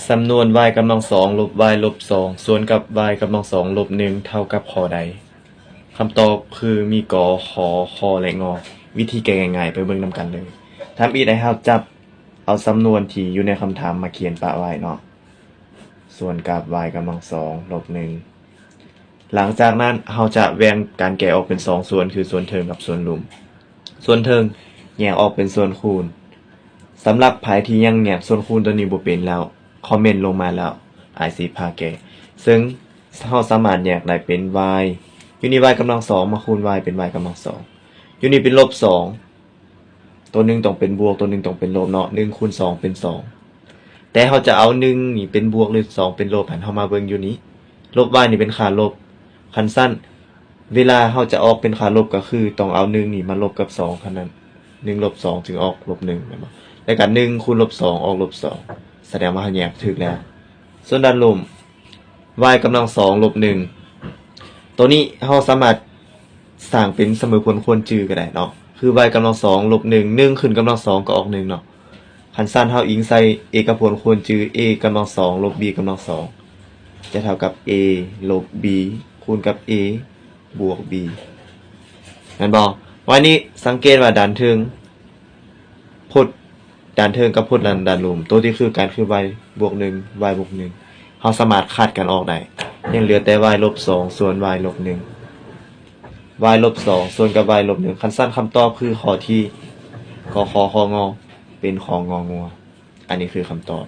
ສຳນວນ y ກຳລັງສອງ ລົບ y ລົບສອງ ສ່ວນກັບ y ກຳລັງສອງ ລົບໜຶ່ງ ເທົ່າກັບຂໍ້ໃດ? ຄຳຕອບຄືມີ ກ, ຂ, ຄ ແລະ ງ. ວິທີແກ້ງ່າຍໆ ໄປເບິ່ງນຳກັນເລີຍ. ທຳອິດໃຫ້ເຮົາຈັບເອົາສຳນວນທີ່ຢູ່ໃນຄຳຖາມມາຂຽນປະໄວ້ເນາະ, ສ່ວນກັບ y ກຳລັງສອງ ລົບໜຶ່ງ. ຫຼັງຈາກນັ້ນເຮົາຈະແບ່ງການແກ້ອອກເປັນສອງສ່ວນ ຄືສ່ວນເທິງກັບສ່ວນລຸ່ມ. ສ່ວນເທິງແຍກອອກເປັນສ່ວນຄູນ. ສຳລັບໃຜທີ່ຍັງແຍກສ່ວນຄູນຕົວນີ້ບໍ່ເປັນແລ້ວ ຄອມເມັນລົງມາແລ້ວ ອ້າຍຊິພາແກ້. ເຊິ່ງເຮົາສາມາດແຍກໄດ້ເປັນ y ຢູ່ນີ້ y ກຳລັງສອງ ມາຄູນ y ເປັນ y ກຳລັງສອງ, ຢູ່ນີ້ເປັນລົບສອງ ຕົວໜຶ່ງຕ້ອງເປັນບວກ ຕົວໜຶ່ງຕ້ອງເປັນລົບເນາະ, ໜຶ່ງຄູນສອງເປັນສອງ. ແຕ່ເຮົາຈະເອົາໜຶ່ງນີ້ເປັນບວກ ຫຼື ສອງເປັນລົບຫັ້ນ ເຮົາມາເບິ່ງຢູ່ນີ້ ລົບ y ນີ້ເປັນຄ່າລົບ. ຄັນຊັ້ນ ເວລາເຮົາຈະອອກເປັນຄ່າລົບກໍຄືຕ້ອງເອົາໜຶ່ງນີ້ມາລົບກັບສອງເທົ່ານັ້ນ, ໜຶ່ງລົບສອງຈຶ່ງອອກລົບໜຶ່ງ ແມ່ນບໍ່? ແລ້ວກໍໜຶ່ງຄູນລົບສອງອອກລົບສອງ ສະແດງວ່າເຮົາແຍກຖືກແລ້ວ. ສ່ວນດ້ານລຸ່ມ y ກຳລັງສອງ ລົບໜຶ່ງ ໂຕນີ້ເຮົາສາມາດສ້າງເປັນສະເໝີຜົນຄວນຈື່ກໍໄດ້ເນາະ, ຄື y ກຳລັງສອງ ລົບໜຶ່ງ ໜຶ່ງຂຶ້ນກຳລັງສອງກໍອອກໜຶ່ງເນາະ. ຄັນຊັ້ນເຮົາອີງໃສ່ເອກະຜົນຄວນຈື່ a ກຳລັງສອງ ລົບ b ກຳລັງສອງ ຈະເທົ່າກັບ a ລົບ b ຄູນກັບ a ບວກ b ແມ່ນບໍ່? ວັນນີ້ສັງເກດວ່າດ້ານເທິງພົດ ດ້ານເທິງກັບພົດດ້ານ ດ້ານລຸ່ມ ໂຕທີ່ຄືກັນຄື y ບວກໜຶ່ງ y ບວກໜຶ່ງ ເຮົາສາມາດຄາດກັນອອກໄດ້. ຍັງເຫຼືອແຕ່ y ລົບສອງ ສ່ວນ y ລົບໜຶ່ງ y ລົບສອງ ສ່ວນກັບ y ລົບໜຶ່ງ. ຄັນຊັ້ນຄຳຕອບຄືຂໍ້ທີ່ ກ, ຂ, ຄ, ງ ເປັນ ຂ, ງ, ງົວ. ອັນນີ້ຄືຄຳຕອບ.